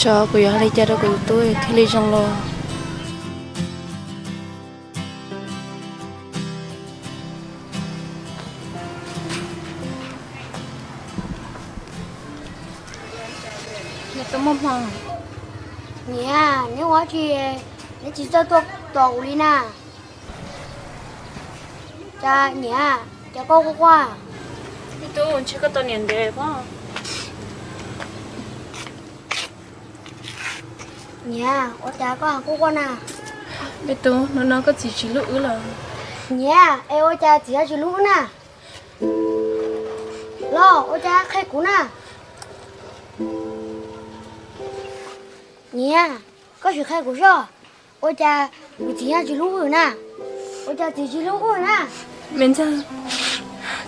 Xyov kuv yuav hais li cas rau kuv tus tub thiaj li zoo los. Niam, neb ua dab tsi, neb tsis txawj tuaj tos kuv li na? Cas niam, cas koj quaj quaj? Me tub, ntshe koj tos niam ntev pob. Niam, ua cas koj quaj quaj na? Me tub, hnub no koj txiv tsis hlub wb lawm. Niam, es ua cas txiv ho tsis hlub wb na? Los ua cas qhia kuv na? Niam, koj sim qhia kuv soj, ua cas kuv txiv ho tsis hlub wb na? Ua cas txiv tsis hlub wb na? Me ntxawg,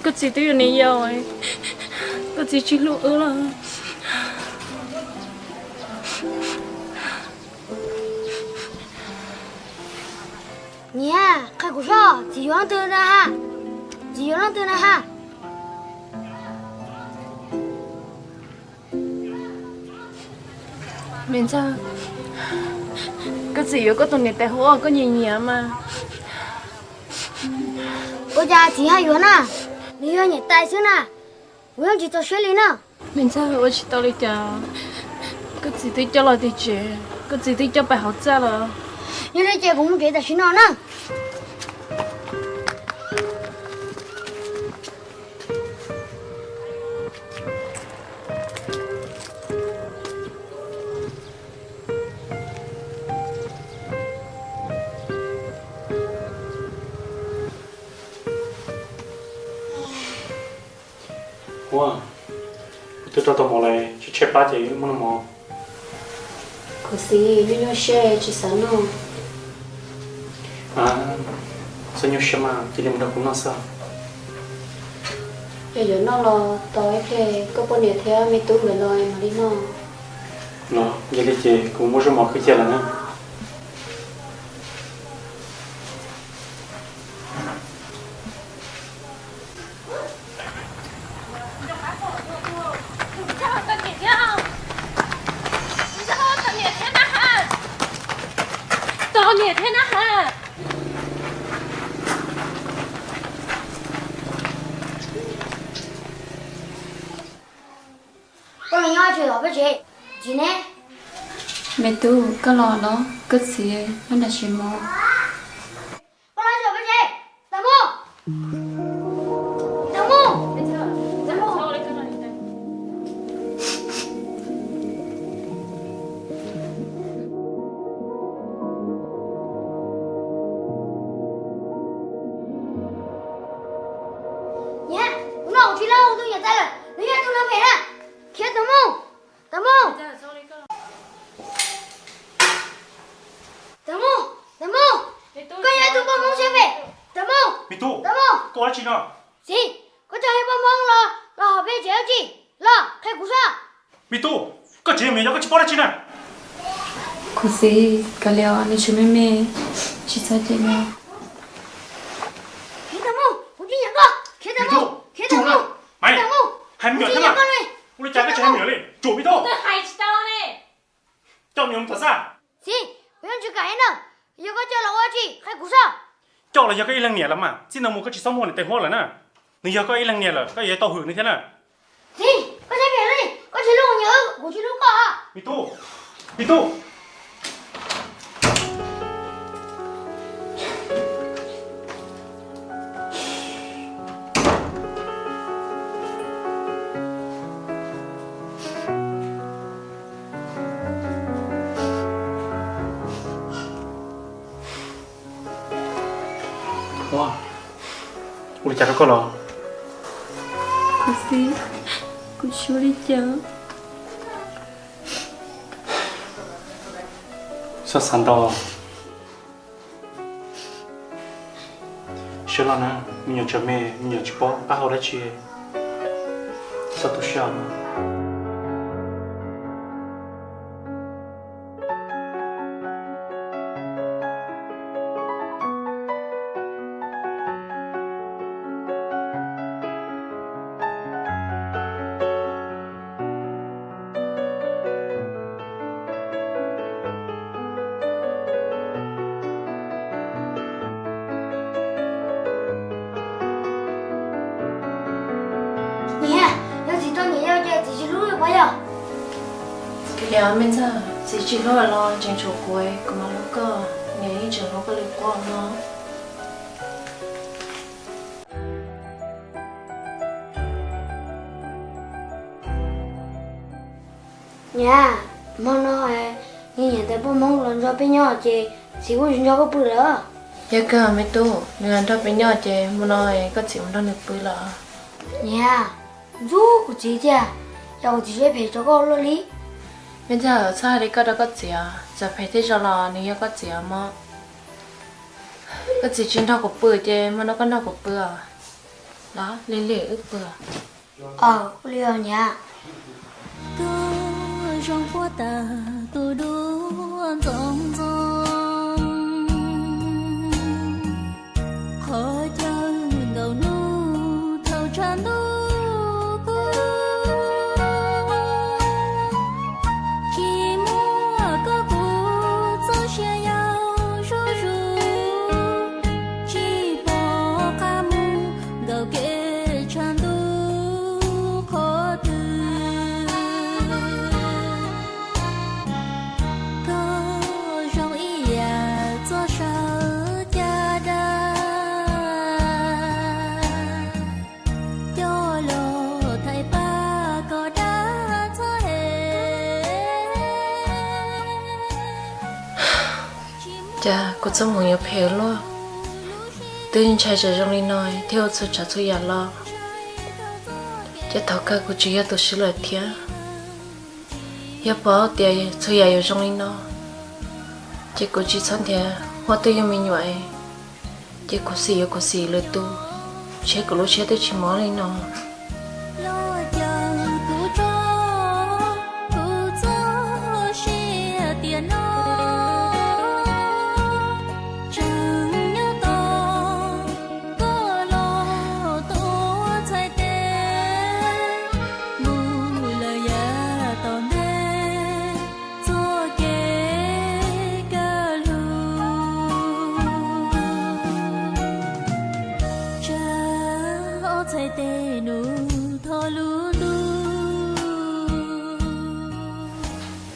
koj txiv twb yuav niam yau, koj txiv tsis hlub wb lawm. Niam, qhia kuv soj, txiv yuav leej twg na ha? Txiv yuav leej twg na ha? Me ntxawg, koj txiv yuav koj tus niam tais huab koj nyiam nyiam mas. Ua cas txiv ho yuav na? Nws yog niam tais xwb na, kuv yeej tsis txaus siab li na. Me ntxawg, ua tsis tau li cas, koj txiv twb coj los tim tsev, koj txiv twb coj pais hauv txaj lawm. Yog li ces kuv mus tsev tam sim no na. Ua, kuv twb rau tau mov lawm, tshaib tshaib plab ces wb muab noj mov. Kuv txiv, nyuaj nyuaj siab tsis xav noj. Txhob nyuaj siab mas, cia li mus nrog kuv noj xwb. Yog yuav noj los tos ib pliag koj poj niam thiab me tub nkawd los mam li noj. Los yog li ces kuv muab zaub mov kwv cia lawm na. Tos niam thiab na ha. Koj los nyob tsis los peb tsev, txiv ne? Me tub, koj los los koj txiv nyob nram tsev mov. Koj los tsis los peb tsev, Tam Mus, Tam Mus, Tam Mus. Niam, tus no kuv tsis hlub, tus niam tais lawm, nws yog tus neeg phem na. Khiav Tam Mus, Tam Mus. Tam Mus, Tam Mus, koj yog tus poj Hmoob siab phem. Tam Mus, me tub, Tam Mus, koj ua dab tsi no? Txiv, koj tseem yog poj Hmoob los los hauv peb tsev dab tsi? Los qhia kuv soj. Me tub, koj tseem yog me nyuam, koj tsis paub dab tsi na. Kuv txiv, kav liam, nws tseem me me, tsis txhob cem nws. Khiav Tam Mus, kuv tsis nyiam koj. Khiav Tam Mus, khiav Tam Mus, Tam Mus, hais me nyuam thiab mas. Ua li cas koj tsis hais me nyuam li? Tsum me tub. Coj me nyuam mus tom txaj. Txiv, kuv yeej tsis kam na. Yog koj coj los ua dab tsi, qhia kuv soj. Coj los yog koj ib leeg niam lawm mas, txij no mus koj tsis txhob muaj niam tais huab lawm na. Nws yog koj ib leeg niam lawm, koj yuav tau hwm nws thiab na. Txiv, koj siab phem li, koj tsis hlub kuv niam, kuv tsis hlub koj. Me tub, me tub. Ua, ua li cas rau koj los? Kuv txiv, kuv tsis ua li cas. Txhob xav ntau. Siab loj na, me nyuam tseem me, me nyuam tsis paub qab hau dab tsi. Txhob tu siab os. Nrog niam yau ces txiv tsis hlub li puas yog? Kav liam me ntxawg, txiv tsis hlub los tseem tshuav kuv, kuv mam hlub koj, niam yeej tseem hlub koj li qub no. Niam, hmo no niag niam tais poj Hmoob los nrog peb nyob ces txiv kuj tsis nrog koj pw lawm. Yog kawg me tub, nws los nrog peb nyob ces hmo no koj txiv mus nrog nws pw lawm. Niam, ntxub kuv txiv tiag, yog kuv txiv siab phem rau koj luaj li. Me ntxawg, txhob hais li koj rau koj txiv, txawm phem thiab zoo los nws yog koj txiv mog. Koj txiv tsis nrog kuv pw ces hmo no koj nrog kuv pw os. Los lig lig wb pw. Ua li os niam. Koj zoo puag ta tus duab ntxoov ntxoo, qhov chaw nkaus hnub thaum tshav ntuj kub, tsis muaj koj kuv txoj sia yau zuj zus, tsis pom qab mus nkaus kev tshav ntuj qhov twg. Koj zoo ib yam txoj saw caj dab, coj los thaij pab kom dab txhob hem. Cas kuv txoj hmoov yuav phem luaj, twb ntshai tsam zoo li no thiaj ua txhua tsav txhua yam los, ces thaum kawg kuv tsis yog tus swb lawm thiab. Yog pom tias txhua yam yuav zoo li no, ces kuv tsis txhob nrhiav ua twj ywm me nyuam, ces kuv xim yuav kuv xim lwm tus, ntshe kuv lub siab twb tsis mob li no. Txoj kev kawg lug, tsam ob txhais tes nus thoob lub ntuj.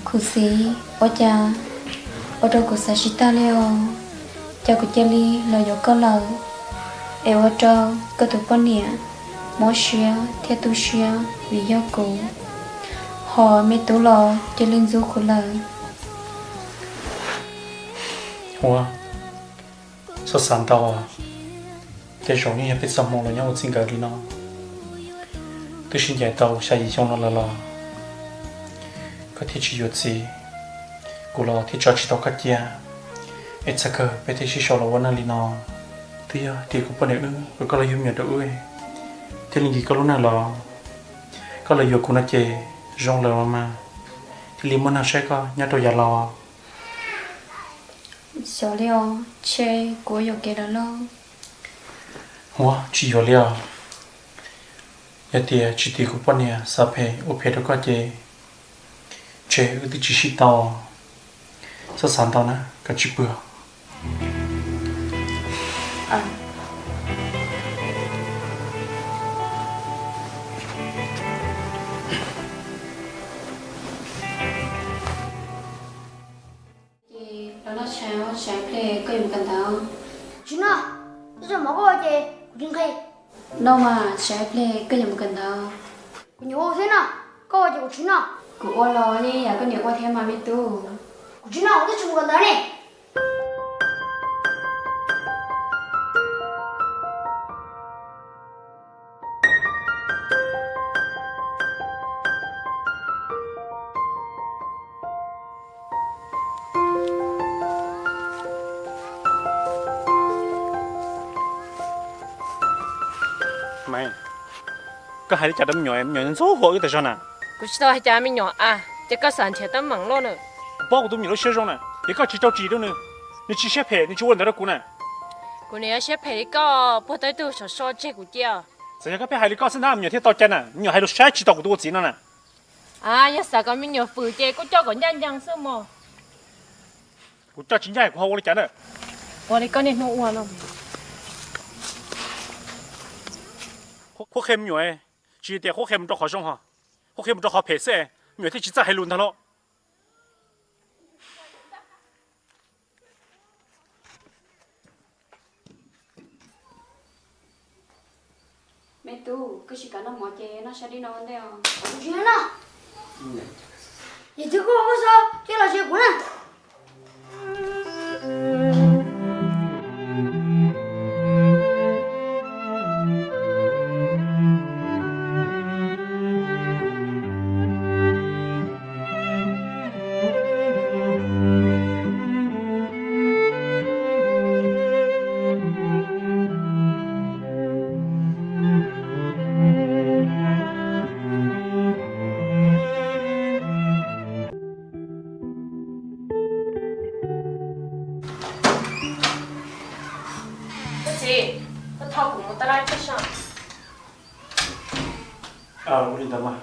Kuv xim, ua cas ua rau kuv xav tsis tag li os. Cas kuv cia li los yuav koj lawm, es ua rau koj tus poj niam mob siab thiab tu siab vim yog kuv, hos me tub los cia li ntxub kuv lawm. Ua, txhob xav ntau, tej zaum yeej yog peb txoj hmoo los nyob ua txij nkawm li no. Twb sib ncaim tau xya yim xyoo no lawm los koj thiaj tsis yuav txiv, kuv los thiaj tso tsis tau koj cia, es txog kawg peb thiaj sib sau los ua neej li no. Twb yog tias kuv poj niam wb kom koj los yug me nyuam rau wb, thiaj li nkim koj lub neej los koj los yuav kuv no ces zoo lawm los mas, thiaj li muaj neeg saib koj nyob rau yav los. Xyov li os, ntshe kuv yuam kev lawm lauj. Ua, tsis yuam li os. Yog tias tsis tim kuv poj niam xav phem ua phem rau koj ces ntshe wb twb tsis sib tau. Txhob xav ntau na, koj cia li pw. Ces los noj tshais, tshais ib pliag koj yuav mus kawm ntawv. Kuv tsis noj, tej zaum mov koj ua ces kuv tsis nqhis. Noj mas, tshais ib pliag koj yuav mus kawm ntawv. Kuv nyuam ua thiab no, koj ua ces kuv tsis noj. Kuv ua los yeej yam koj niam ua thiab mas me tub. Kuv tsis noj, kuv twb tsis mus kawm ntawv ne. Maiv, koj hais li cas rau me nyuam, me nyuam ntxub huam wb tas zog na? Kuv tsis tau hais cas me nyuam a, ces koj xav nrhiav teeb meem loj na. Kuv paub kuv tus me nyuam lub siab zoo na, yog koj tsis rau txim rau nws, nws tsis siab phem nws tsis ua li ntawd rau kuv na. Kuv niam yuav siab phem li koj puag tau ib tug saum so tseg kuv cia. Txawm yog koj pheej hais li koj xwb na me nyuam thiaj tau cai na, me nyuam hais lus saib tsis tau kuv tus ua txiv no na. A, yog xav kom me nyuam fwm ces kuj coj kom ncaj ncees xwb mog. Kuv coj tsis ncaj kuv ho ua li cas na? Ua li koj niaj hnub ua no. Qhuab qhia me nyuam, tsis tias qhuab qhia mus rau qhov zoo ho. Qhuab qhia mus rau qhov phem xwb, me nyuam thiaj tsis txawj hais lus ntag lauj. Me tub, koj tsis kam noj mov ces noj sab dib no ua ntej os. Tsis noj. Yawm txiv kuj ua xwb, cia los ze kuv na. Koj txiv, koj thauj kuv mus tab laj tsam soj. Ua li ntawd mas.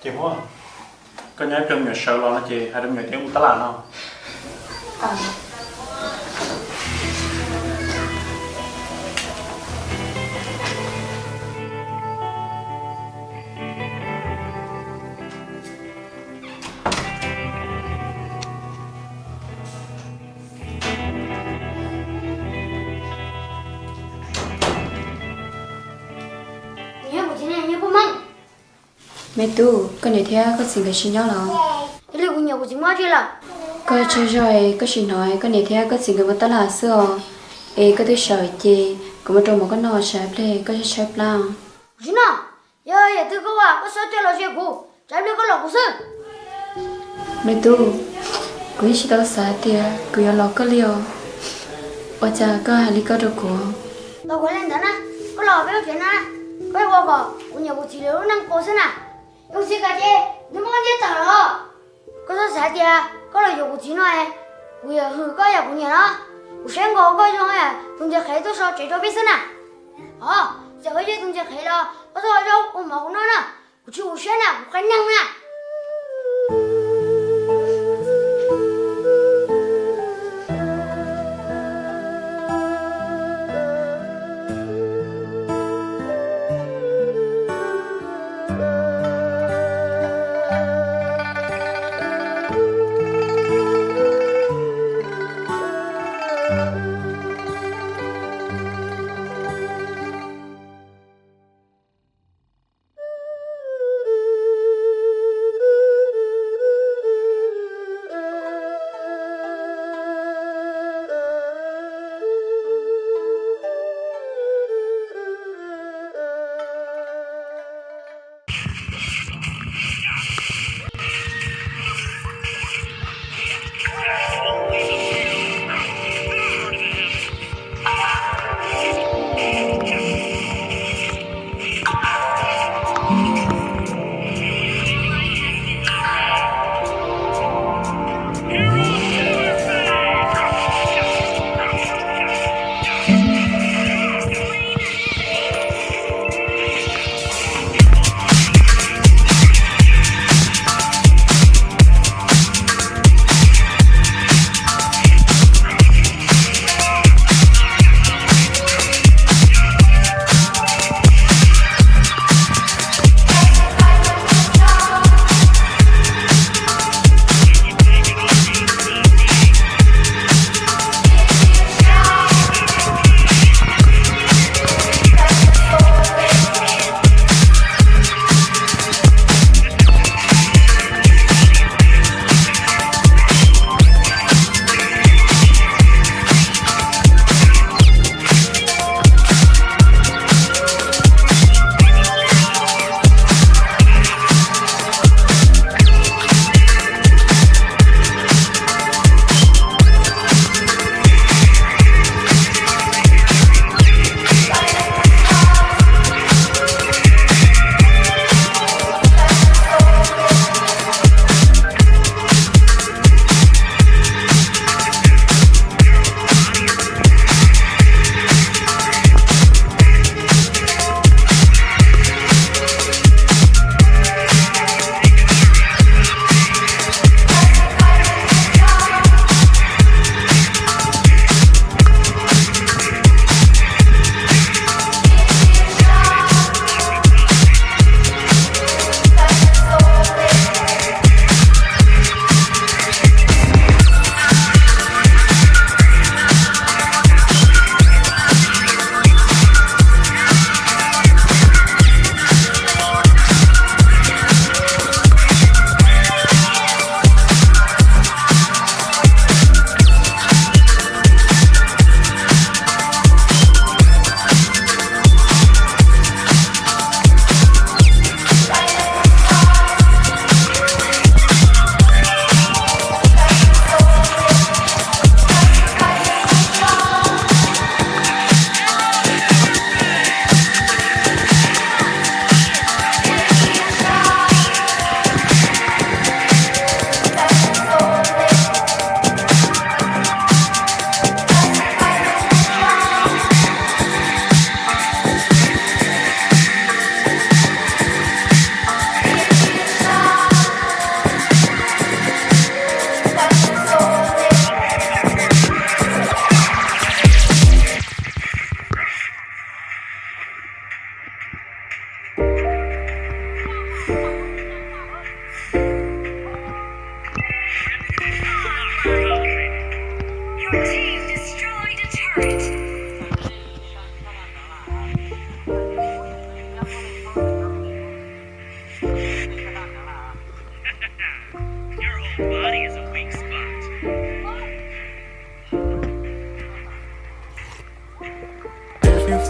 Ces Huab, koj nyob ib pliag me nyuam sawv los no ces hais rau me nyuam tias wb mus tab laj no. Me tub, koj niam thiab koj txiv nkawd tsis nyob los? Yog li kuv nyiam kuv txiv muab tsi lawm. Koj tsaug zog es koj sim hnov koj niam thiab koj txiv nkawd mus tab laj xwb os. Es koj twb sawv ces kuv mam rau mov koj noj, tsam ib pliag koj tshaib tshaib plab. Kuv tsis noj. Yog yam twg koj ua koj txhob coj los ze kuv, tsam ib pliag koj los kuv xwb. Me tub, kuv yeej tsis tau xav tias kuv yuav los koj li os. Ua cas koj hais li koj rau kuv? Los kuv li ntawd na, koj los peb lub tsev na, koj ua kom kuv nyiam kuv txiv li lub neej pos xwb na. Yog kuv txiv kam ces nws muab koj ntiab tawm los. Koj txhob xav tias koj los yuav kuv txiv no es kuv yuav hwm koj yam kuv nyiam no. Kuv saib nkaus koj zoo tus ntseg qhev tuaj so tsev rau peb xwb na. Os, txawm koj yog tus ntseg qhev los koj txhob ua zaub ua mov kuv noj na. Kuv tsis ua siab na, kuv qab nyeeg na.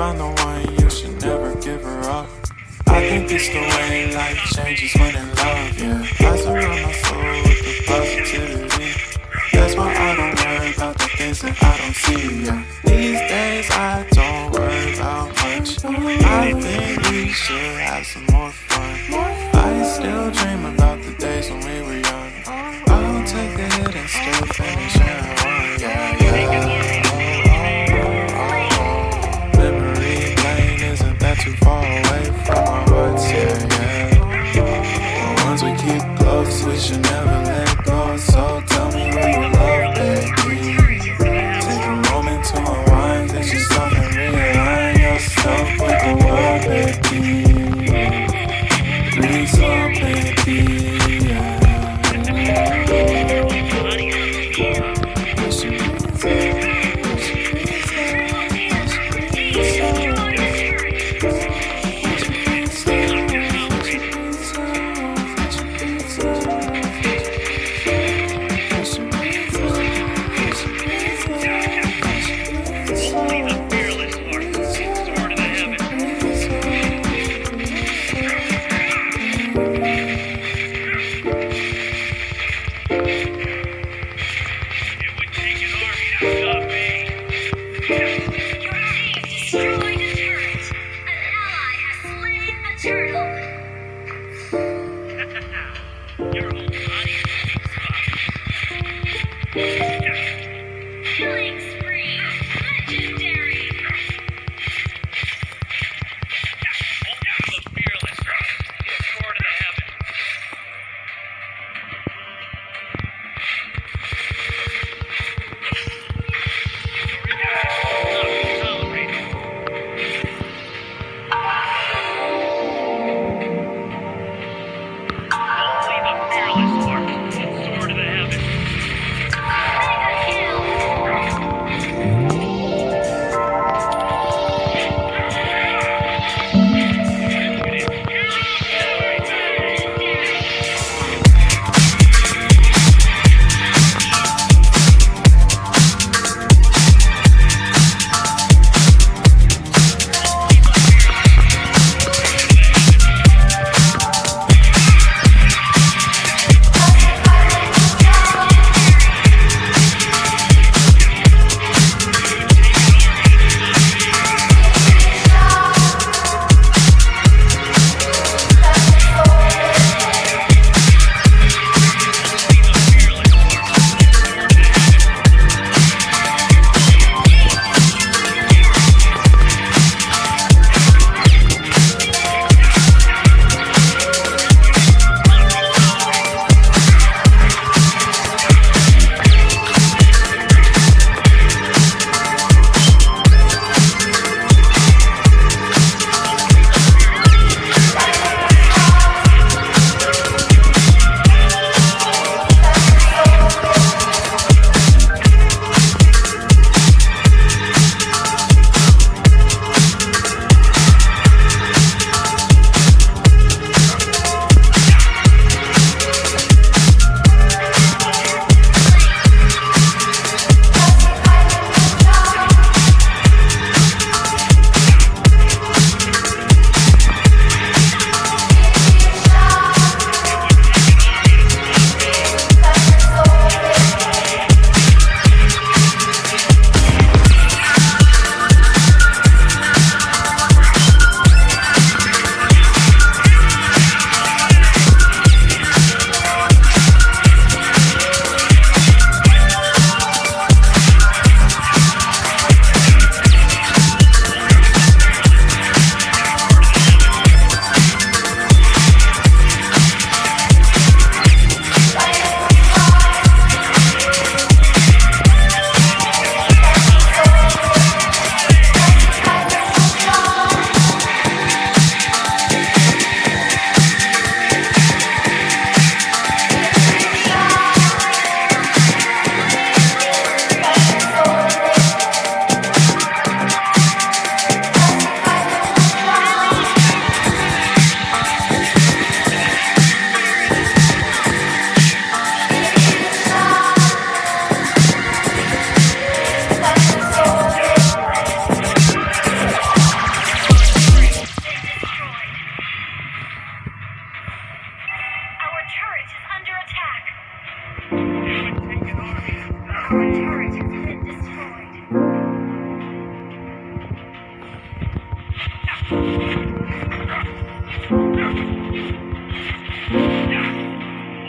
Find the one, you should never give her up. I think it's the way life changes when in love, yeah. I surround myself with the positivity. That's why I don't worry about the things that I don't see, yeah. These days I don't worry about much. I think we should have some more fun. I still dream about the days when we were young. I'll take the hit and still finish in one, yeah, yeah. Memory lane isn't that too far away from our hearts, yeah, yeah. The ones we keep close, we should never let go. So tell me who you love, baby. Take a moment to unwind, fix yourself and realign yourself with the world, baby. Breathe slow, baby, yeah.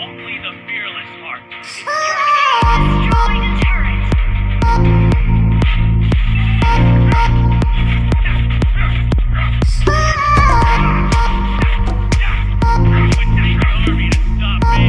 Only the fearless heart. Destroyed a turret. Army to stop me.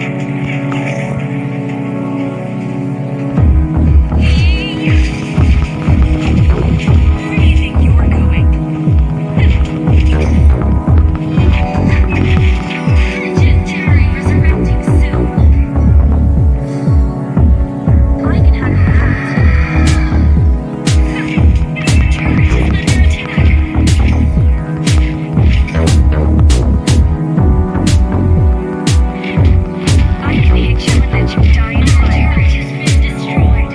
Where do you think you are going? Legendary resurrecting soon. I can handle that. Your turret is under attack. I can hit you and let you die in a fire. Turret has been destroyed.